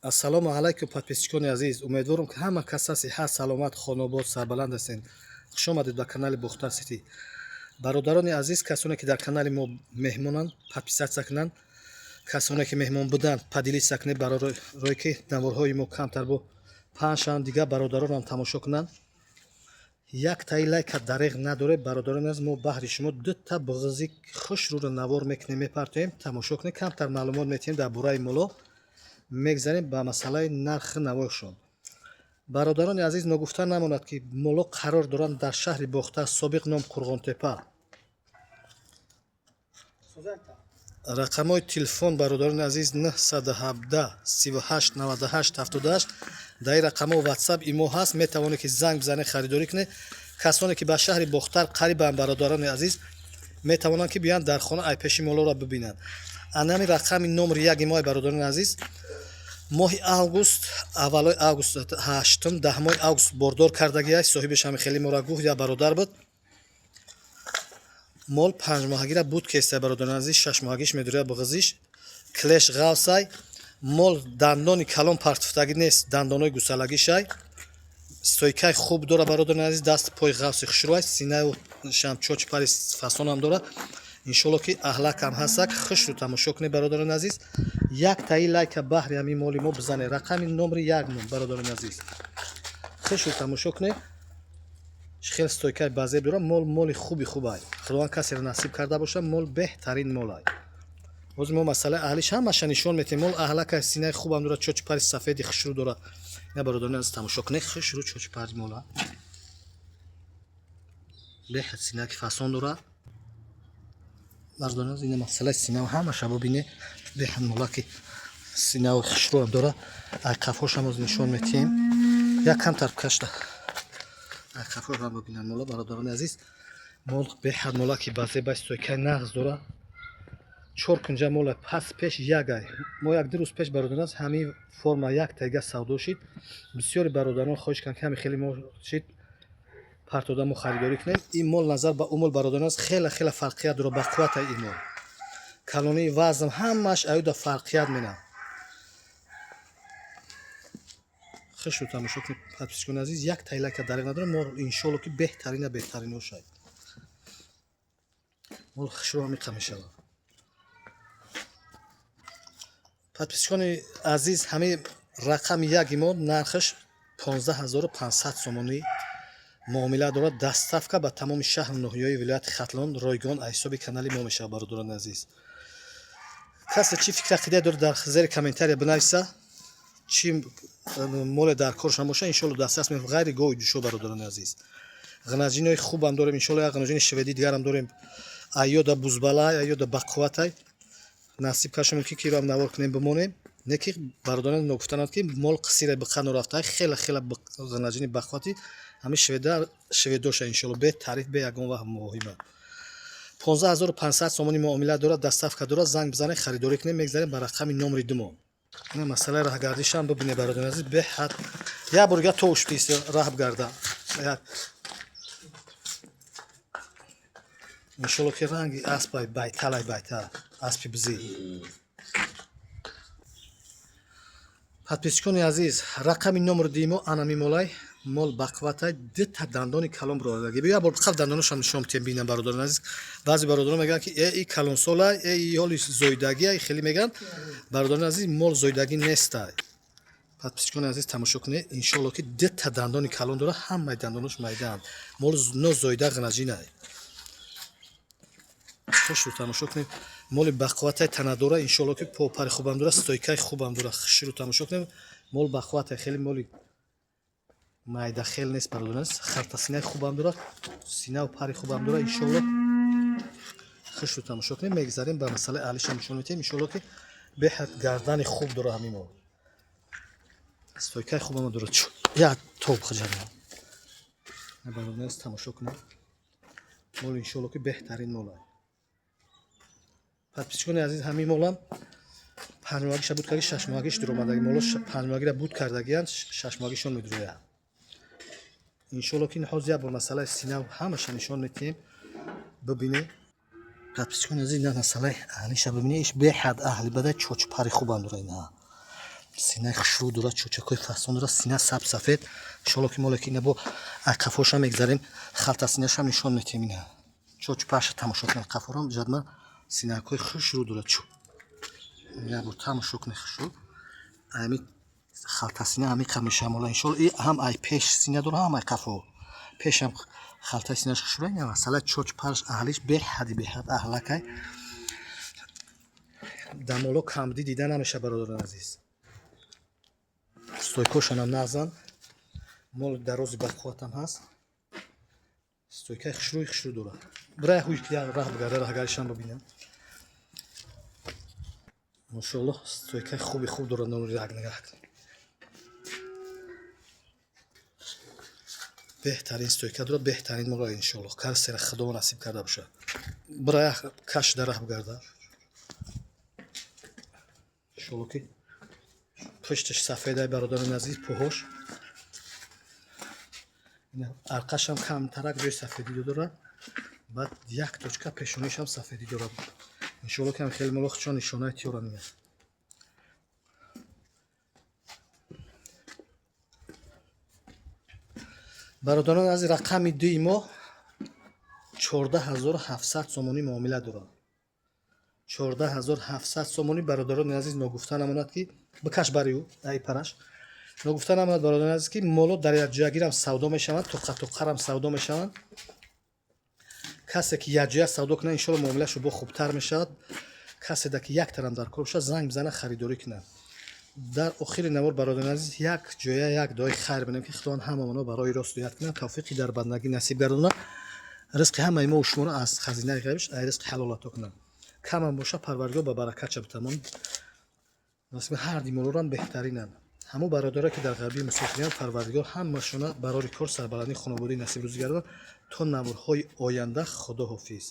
Ассалому алайкум, подписчикони азиз. Умедворам, ки ҳама кас сиҳат, саломат, хонобод, сарбаланд ҳастед. Хуш омадед ба канали Бохтар Сити. Бародарони азиз, касоне ки дар канали мо меҳмонанд, подписаться кунанд. Касоне ки меҳмон буданд, поделиться кунед, барои ки наворҳои мо камтар бо паҳн шаванд, дигар бародаронам тамошо кунанд. Як таи лайка дареғ надоред, бародарони азиз. Мо баҳри шумо дута буғзи хушрӯро навор мекунем, мепартоем, тамошо кунед. Камтар маълумот метиҳем дар бораи моло, мегзарем ба масъалаи нархи навоишон. Бародарони азиз, ногуфта намонад, ки моло қарор доранд дар шаҳри Бохтар, собиқ ном Қурғонтепа. Рақамҳои телефон, бародарони азиз, 917 38 98 78. Дар ин рақамҳо Ватсап, Имо ҳаст, метавонед ки занг бизанед, харидорӣ кунед. Касоне ки ба шаҳри Бохтар қарибанд, бародарони азиз, метавонанд ки биёянд дар хона, айпеши молоро бибинанд. Анами рақами номери яки мои, бародарони азиз, моҳи август, аввалои август, ҳаштум, 10-мои август бордор кардагиаст. Соҳибаш ҳами хеле мора гуфт, я бародар буд. Мол 5-моҳагира буд кеста, бародарони азиз, 6-моҳагиш медуря. Буғизиш клеш ғавсай. Мол дандони калон партуфтагӣ нест, дандонои гусалагишай. Стойкаи хуб дора, бародарони азиз, даст пои ғавси хушрӯай, синаю шам чочи пари фасонам дора. Иншолло, ки аҳлакам ҳастак. Хушрӯ тамошо кунед, бародарони азиз. Як таи лайка баҳри ҳамин моли мо бизанед. Рақами номери як мон, бародарони азиз, хушрӯ тамошо кунед, хел стойкаи базеб дора мол. Моли хуби хубай, Худованд касеро насиб карда боша, мол беҳтарин молай. Ҳозир мо масъалаи аҳлиш ҳамаша нишон метиҳем. Мол аҳлака, синаи хубам дора, чочи пари сафеди хушрӯ дора. Ина, бародарони азиз, тамошо кунед, хушрӯ чочи пари мола, беҳад синаки фасон дора. Бародарони азиз, ина масъалаи синав ҳамаша бубине, беҳад молаки синави хушрӯам дора. Ай қафошам оз нишон метиҳем, як камтар кашта, ай қафошам бубинанд мола. Бародарони азиз, мол беҳад молаки базебай, стойкаи нағз дора, чор кунҷа мола, пас пеш ягай. Мо як ду рӯз пеш, бародарон азиз, ҳамин форма як тайга савдо шид. Бисёри бародарон хоҳиш карданд, ки ҳами хеле мо шид партода, мо харидорӣ кунем. Ин мол назар ба ӯ мол, бародарон азиз, хеле хеле фарқият дора, бақуввата. Ин мол калонии, вазн, ҳамааш аюда фарқият менад. Хушрӯ тамошо кунед, подписчикони азиз. Як тайлака дареғ надорем. Мо иншолло, ки беҳтарина беҳтарино шавад. Мол хушрӯ ҳамиқа мешавад. Подписчикони азиз, ҳамин рақами яки мо нархаш 15 500 сомонӣ муомила дорад. Доставка ба тамоми шаҳру ноҳияҳои вилояти Хатлон ройгон аз ҳисоби канали мо мешавад. Бародарони азиз, касе чӣ фикр ақида дорад, дар зери комментария бинависа. Чӣ моле дар коршон боша, иншолло, дастрас мекунем, ғайри гови душо. Бародарони азиз, ғанаҷинои хубам дорем, иншолло. Як ғанаҷини шведӣ дигарам дорем, айёда бузбалай, айёда бақувватай. Насиб каша, мумкин ки ироам навор кунем, бимонем. Не ки, бародарон, ногуфтананд, ки мол қисире биқану рафта, хеле хеле ғанаҷини бақуввати ҳамин шведа шведоша, иншолло, бе таъриф, бе ягон вақт муҳима. 15 500 сомонӣ муомила дорад, доставка дорад. Занг бизанед, харидорӣ кунед. Мегзарем ба рақами номери думо. Ина масъалаи раҳгардишам бибинед, бародарони азиз, беҳад. Як бор дига то уштист раҳ бгарда як. Иншолло, ки ранги аспай байталай, байтал аспи бизӣ. Подписчикони азиз, рақами номери дуюмо анами молай. Мол бақувватай, дута дандони калон бировардаги. Як бор қабл дандонашам нишон метиҳем, бинам, бародарони азиз. Баъзе бародарон мегӯянд, ки э, и калонсола, э, и ҳоли зоидагия, хеле мегӯянд. Бародарони азиз, мол зоидагӣ нестай. Подписчикони азиз, тамошо кунед, иншолло, ки дута дандони калон дора, ҳамаи дандонош майдаанд. Мол нозоида ғанаҷинай. Хушрӯ тамошо кунед, моли бақувватай, танадора, иншолло, ки попари хубам дора, стойкаи хубам дора. Хушрӯ тамошо кунед, мол бақувватай, хеле моли майдахел нест, бародарон азиз. Хартасинаи хубам дорад, синаву пари хубам дорад, иншолло. Хушрӯ тамошо кунед. Мегзарем ба масъалаи аҳлишам, нишон метиҳем. Иншолло, ки беҳад гардани хуб дора ҳамин мол, стойкаи хубам дорад. Як тоб хиҷара, бародарон азиз, тамошо кунед, мол, иншолло, ки беҳтарин молай. Подписчикони азиз, ҳамин молам 5-моҳагиша буд карди, 6-моҳагиш дуромадаги. Моло 5-моҳагира буд кардагиянд, 6-моҳагишон медурояд. Иншолло, ки ҳозир як бор масъалаи синав ҳамаша нишон метиҳем, бибинед. Подписчикони азиз, ина масъалаи аҳлиша бибинед. Иш беҳад аҳли бада, чочпари хубам дора. Ина Синаи хушрӯ дорад, чӯчакҳои фасон дорад, сина саб сафед. Иншоалло, ки моле ки ина бо қафошам мегзарем, халта синашам нишон метиҳем. Ина чоч паша тамошо кунед, қафорам ҷадма синакҳои хушрӯ дорад. Чу як бор тамошо кунед, хушрӯ ами халтасина ҳами қам мешамола, иншоалло. И ҳам ай пеш сина дорад, ҳам ай қафо. Пешам халтаи синаш хушрӯ. Ина масъала чоч парш аҳлиш беҳади беҳад аҳлакай. Дамоло камдӣ дида намеша, бародарони азиз. Стойкошонам нағзанд, моли дарози бақувватам ҳаст, стойкаи хушрӯи хушрӯ дорад. Бирай ҳуй раҳ бигарда, раҳгаришам бибинам. Мошоалло, стойкаи хуби хуб дорад. Номри як нигаҳ кунед, беҳтарин стойка дорад, беҳтарин мола. Иншоалло, касера Худо насиб карда бошад. Бирай каш да раҳ бигарда. Иншоалло, ки пушташ сафедай, бародарони азиз, пӯҳош арқашам камтарак ҷои сафедӣ дорад, баъд як точка пешонишам сафедӣ дорад. Иншоалло, ки хеле моло чон нишонаи тиёра меяд. Бародарон аз рақами дуи мо 14 700 сомонӣ муомила дорад, 14 700 сомонӣ. Бародарони азиз, ногуфта намонад, ки бикаш бари ӯ ай параш. Ногуфта намонад, бародарони азиз, ки моло дар якҷоягирам савдо мешаванд, тоқатоқарам савдо мешаванд. Касе ки якҷоя савдо кунад, иншоалло, муомилашу бо хубтар мешавад. Касе да ки як тарам дар кор бошад, занг бизана, харидорӣ кунад. Дар охири навор, бародарони азиз, як ҷоя як дуои хайр бинем, ки Худованд ҳамамонро барои рост ҳидоят кунад, тавфиқи дар бандагӣ насиб гардонад, ризқи ҳамаи мо шуморо аз хазинаи ғайбиш ай ризқи ҳалол ато кунад. Камам боша, Парвардигор ба баракатша битамон. Насиби ҳар димолорам беҳтаринанд. Ҳамон бародаре ки дар ғарбии мусофириянд, Парвардигор ҳамашона барори кор, сарбаландии хонаводӣ насиб рӯзӣ гардонад. То наворҳои оянда, Худо ҳофиз.